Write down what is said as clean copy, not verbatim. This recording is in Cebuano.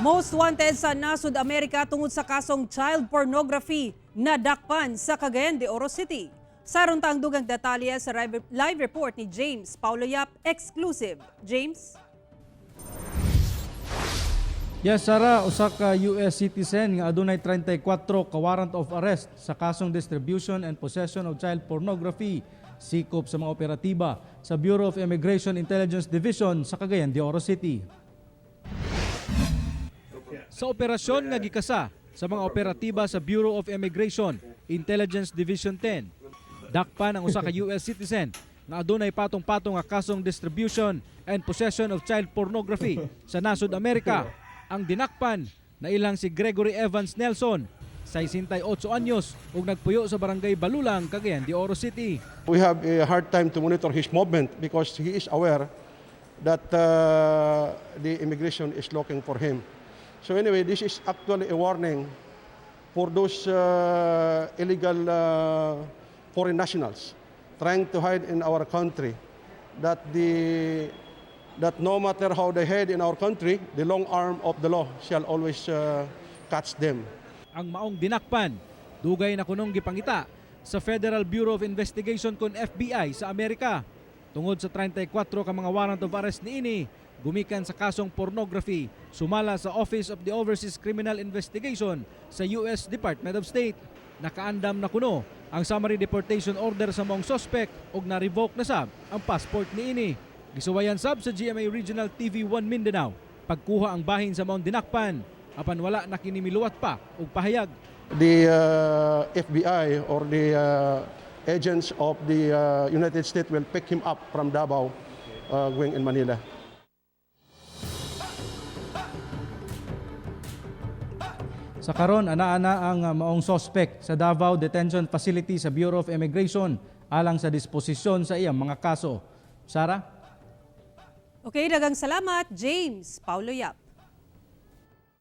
Most wanted sa Nasud Amerika tungod sa kasong child pornography na dakpan sa Cagayan de Oro City. Saron ta ang dugang detalye sa live report ni James Paulo Yap, exclusive. James? Yes, Sara, usa ka US citizen nga adunay 34 ka warrant of arrest sa kasong distribution and possession of child pornography sikop sa mga operatiba sa Bureau of Immigration Intelligence Division sa Cagayan de Oro City. Sa operasyon nga gikasa sa mga operatiba sa Bureau of Immigration Intelligence Division 10, dakpan ang usa ka US citizen nga adunay patong-patong nga kasong distribution and possession of child pornography sa Nasod Amerika. Ang dinakpan na ilang si Gregory Evans Nelson, 68 anyos, ug nagpuyo sa Barangay Balulang, Cagayan de Oro City. We have a hard time to monitor his movement because he is aware that the immigration is looking for him. So anyway, this is actually a warning for those illegal foreign nationals trying to hide in our country that no matter how they hide in our country, the long arm of the law shall always catch them. Ang maong dinakpan, dugay na kunong gipangita sa Federal Bureau of Investigation kon FBI sa Amerika. Tungod sa 34 ka mga warrant of arrest niini, gumikan sa kasong pornography, sumala sa Office of the Overseas Criminal Investigation sa US Department of State. Nakaandam na kuno ang summary deportation order sa maong suspect ug na-revoke na sab ang passport niini. Gisuwayan sab sa GMA Regional TV 1 Mindanao pagkuha ang bahin sa maong dinakpan, apan wala na kini miluwat pa og pahayag. The FBI or the agents of the United States will pick him up from Davao going in Manila. Sa karon, ana-ana ang maong suspect sa Davao Detention Facility sa Bureau of Immigration alang sa disposisyon sa iyang mga kaso. Sara? Okay, dagang salamat, James Paulo Yap.